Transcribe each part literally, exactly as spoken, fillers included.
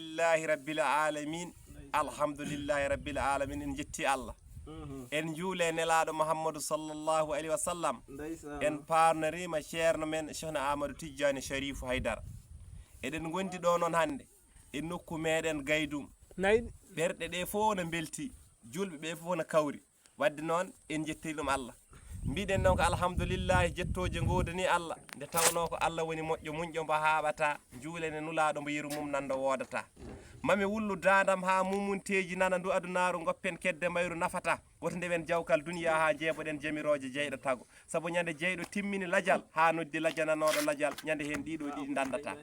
Lillahi rabbil alamin. Alhamdulillahi rabbil alamin. En jetti Allah. En juule nelaaɗo Muhammadu sallallahu alaihi wasallam. En paarnariima ceerno men Cheikhna Amadou Tidiane Chérif Haydara. Eɗen ngondi ɗo noon hannde e nokku meɗen Gaydum. Ɓerɗe ɗe fof no mbelti, julɓe ɓe fof no kawri. Wadde noon, en njettiri ɗum Allah. Mbiɗen noon ko alhamdulillahi, jettooje ngoodani Allah, nde tawnoo ko Allah woni moƴƴo muñƴo mbo haaɓata, njuulen e nulaaɗo mbo yeru mum nanndo woodata. Mami wullu daandam haa mumunteeji nana ndu adunaaru ngoppen kedde mayru nafata. Woto ndewen jawkal duniya haa njeeboɗen jamirooje jeyɗo tago. Sabu ñande jeyɗo timmini lajal haa noddi lajananooɗo lajal, ñande heen ɗiɗo ɗiɗi ndanndata.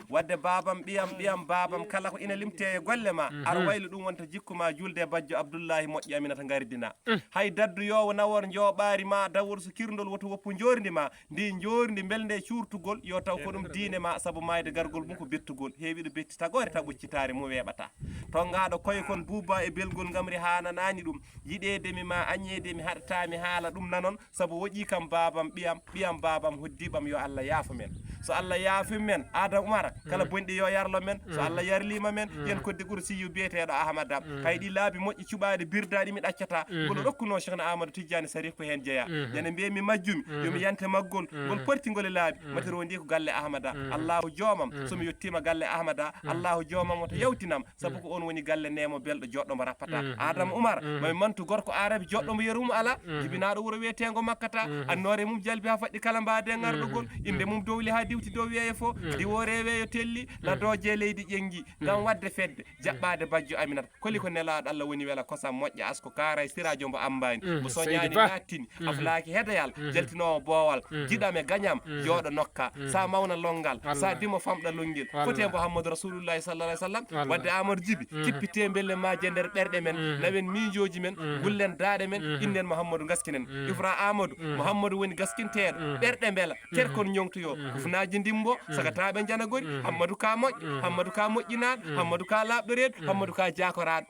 Wadde baabam, ɓiyam, ɓiyam, baabam, kala ko ina limtee e golle ma, aɗa waylo ɗum wonta jikku ma, julde e bajjo Abdullahi moƴƴo Aminata ngaridina. Hay daddu yoowo nawor njooɓaari ma, dawol so kirndol woto woppu njoorndi ma, ndi njoorndi mbel nde cuurtugol, yo taw ko ɗum diine ma, sabu maayde gargol mum ko bettugol, heewiɗo betti tagoore taguccitaare mum weeɓata. Tonngaaɗo koye kon buuba e belgol ngamri haananaani ɗum, yiɗeede mi ma añeede mi haɗataa mi haala ɗum nanon, sabu woƴii kam baabam, ɓiyam, ɓiyam baabam, hoddiiɓam, yo Allah yaafo men. So Allah yaafii men, Adama Umar, kala bonɗi yo yarlo men. So Allah yarliima men, yen koddi Qursiyu biyeteeɗo Ahmada. Hay ɗi laabi moƴƴi cuɓaaɗi birdaaɗi mi ɗaccataa. Ngol rokkunoo Cheikhna Amadou Tidiane Sarif ko heen jeyaa. Ene mbiye mi majjumi, yo mi yante maggol, ngol porti ngol e laabi. Mati rondi ko galle Ahmada. Allahu joomam, so mi yettiima galle Ahmada, Allahu joomam woto yawtinam. Sabu ko on woni galle neemo belɗo joɗɗo mbo rappata. Adama Umar, mami mantu gorko Arabi joɗɗo mbo yeru mum alaa, jibinaaɗo wuro wiyeteengo Makkata, annoore mum jalbi haa faɗɗi kala mbaade ŋarɗugol, innde mum dowli haa diwti dow weeyo fof, diwo reweeyo telli, ladooje leydi ƴenngi, ngam waɗde fedde, jaɓɓaade bajjo Aminata. Koli ko nelaaɗo Allah woni wela kosam moƴƴa asko kaaray siraajo mbo ambaani, mbo soñaani naattini, aflaaki hedayal, jaltinoowo boowal, jiɗam e gañam, jooɗo nokka, sa mawna lonngal, sa dimo famɗa lonngel, fotee mbo Hammadu Rasulullahi sallallahu alaihi wasallam. Wadde Amadou Jibi, kippitee mbelle maaje nder ɓerɗe men, nawen miijooji men, gullen daaɗe men, innen Muhammadu ngaskinen. Ifra Amadou, Muhammadu woni gaskinteeɗo, ɓerɗe mbela, terkon ñoŋtoyo, kufnaaji ndimbo, sagataaɓe njanagori, Hammadu ka moƴƴo, Hammadu ka moƴƴinaaɗo, Hammadu ka laaɓɗo reedu, Hammadu ka jaakoraaɗo.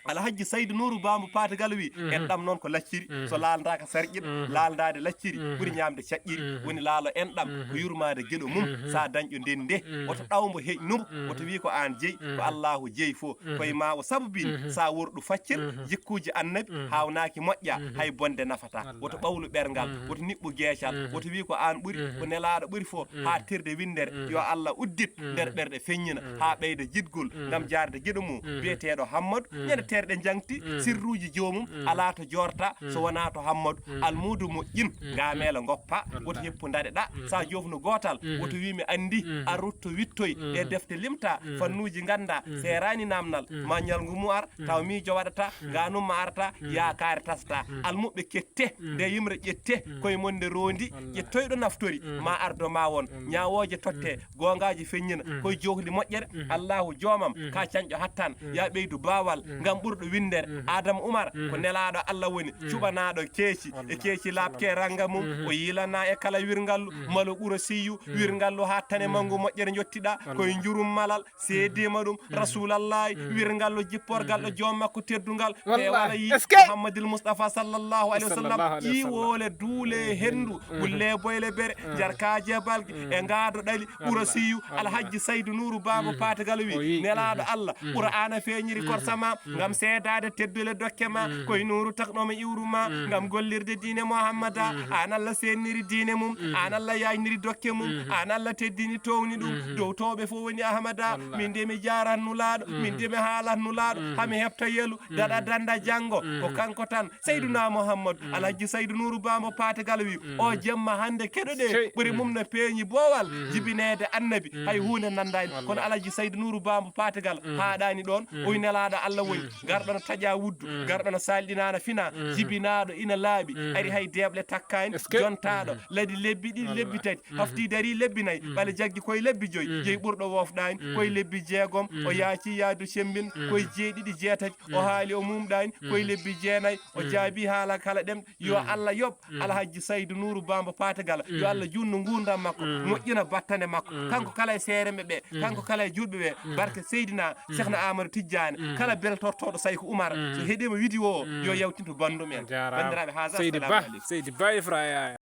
Alhajji Saydu Nuuru Baambo Paate Galo wi, enɗam noon ko lacciri, so laaldaaka sarƴiɗo, laaldaade lacciri ɓuri ñaamde caƴƴiri, woni laalo enɗam ko yurmaade geɗo mum, sa dañƴo ndennde, woto ɗaw mbo heƴnu mbo, woto wi ko aan jeyi, ko Allaahu jeyi fof, koye ma o sababini, sa worɗu faccir, jikkuuji Annabi haawnaaki moƴƴa, hay bonde nafata, woto ɓawlu ɓerngal, woto niɓɓu geecal, woto wi ko aan ɓuri, ko nelaaɗo ɓuri fof, haa tirde winndere, yo Allah uddit nder ɓerɗe feññina, haa ɓeyda jiɗgol, ngam jaarde geɗo mum, biyeteeɗo Hammadu, ñande terɗe njaŋti, sirruuji joomum, alaa to joorta, so wonaa to Hammadu, almuudu moƴƴin, ngaameela ngoppa, woto heppu ndaɗe ɗa, sa joofnu gootal, woto wi mi anndi, a rutto wittoy, ɗe defte limta, fannuuji ngannda, seeraani naamnal, ma ñalngu mum ar, taw miijo waɗata, ngaanum ma arata, yaakaare tasata, almuɓɓe kette, nde yimre ƴette, koye mon nde roondi, ƴettoyɗo naftori, ma ardo ma won, ñaawooje totte, goongaaji feññina, koye joohli moƴƴere, Allaahu joomam, ka canƴo hattan, ya ɓeydu baawal, ngam ɓurɗo winndere, Adama Umar, ko nelaaɗo Allah woni, cuɓanaaɗo keeci, e keeci laaɓke rannga mum, o yiilanaa e kala wirngallu, malo ɓuro siyyu, wirngallu haa tane manngu moƴƴere njottiɗa, koye njurum malal, seediima ɗum, Rasuulallahi, wirngallu jipporgal ɗo joom makko teddungal, e wala yiɗi Muhammadil Mustafa sallallahu alaihi wasallam, ƴiwoole duule henndu, ɓulle boyle bere, jarkaaje balge, e ngaado ɗali, ɓuro siyyu, Alhajji Saydu Nuuru Baaba Paate Galo wi, nelaaɗo Allah, Qur'aana feeñiri korsa ma, ngam seedaade teddule dokke ma, koye nuuru takɗoma iwru ma, ngam gollirde diine Muhammada, aan Allah seenniri diine mum, aan Allah yaajniri dokke mum, aan Allah teddini towni ɗum, dowtooɓe fof woni Ahmada, min de mi jaarat nulaaɗo, min de mi haalat nulaaɗo, hami heɓta yelu, daɗa danda janngo, ko kanko tan, Seyduna Muhammadu, Alhajji Saydu Nuuru Baaba Paate Galo wi, o jemma hannde keɗoɗe, ɓuri mum no peeñi boowal, jibineede Annabi, hay huunde nanndaani, kono Alhajji Saydu Nuuru Baaba Paate Galo haaɗaani ɗoon, o wi nelaaɗo Allah woni, garɗo no taƴa wuddu, garɗo no saalɗina no fina, jibinaaɗo ina laaɓi, ari hay deeɓle takkaani, jontaaɗo, ladi lebbi ɗiɗi, lebbi tati, hafti dari lebbi nayi, ɓale jaggi koye lebbi joyi, jeyi ɓurɗo woofɗaani, koye lebbi jeegom, o yaaci yaadu cemmbin, koye jeeɗiɗi jeetati, o haali o mumɗaani, koye lebbi jeenayi, o jaabi haala kala ɗemɗe, yo Allah yoɓ Alhajji Saydu Nuuru Baaba Paate Galo, yo Allah juutnu nguurndam makko, moƴƴina battane makko, kanko kala e seeremɓe ɓe, kanko kala e juulɓe ɓe, barke Seydina Cheikhna Amadou Tidiane, kala beltortooɗo Sayku Umar, so heɗiima vidéo o, yo yawtin to banndum en. Banndiraaɓe, haza, Seydi Ba, Seydi Ba Ifra Yaya.